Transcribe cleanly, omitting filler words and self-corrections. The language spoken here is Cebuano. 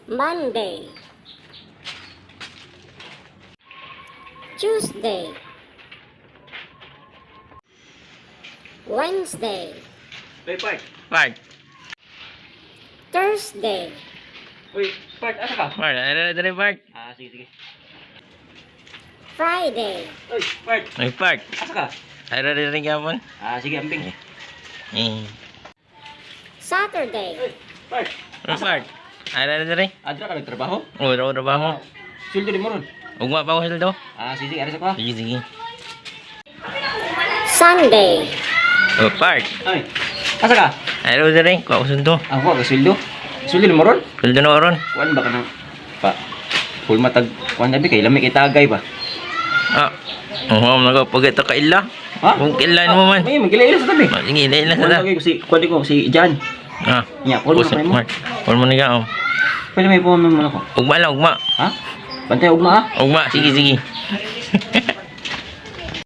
Monday, Tuesday, Wednesday, Uy, Park. Park. Thursday, Uy, Park, asa ka? Park, ano na Park? Ah, sige, sige. Friday, Uy, Park, Ay, Park. asa ka? Ano na rin kapon? Ah, sige, amping. Eh. Saturday, Uy, Park. Ay, Park. Ano na rin? Adra ka nagtrabaho? Oh, trabaho trabaho. Sweldo di mo ron. Ugma pa ako sweldo. Ah, sige, sige, ara sa ko. Sige, sige. Sunday, Oh, Park. Ay, asa ka? Ano na rin? Kuha ko sweldo. Ah, kuha ka sweldo. Sweldo di mo ron? Sweldo na ron. Kuan ba ka nang pa? Full matag kuan tabi kay lami kay tagay ba? Ah. Oo, oh, pagkita ka ila. Ha? Kung kailan mo man. May magila sa tabi. Ah, sige, ila ila Kuan sa. ko si kuan ko si Jan. Ah. Nya, kuan mo na mo. Mark. Kuha mo na ka. Oh. Pwede may pumamin mo na ko. Ugma lang, ugma. Ha? Bantay ugma ah. Ugma, sige, sige.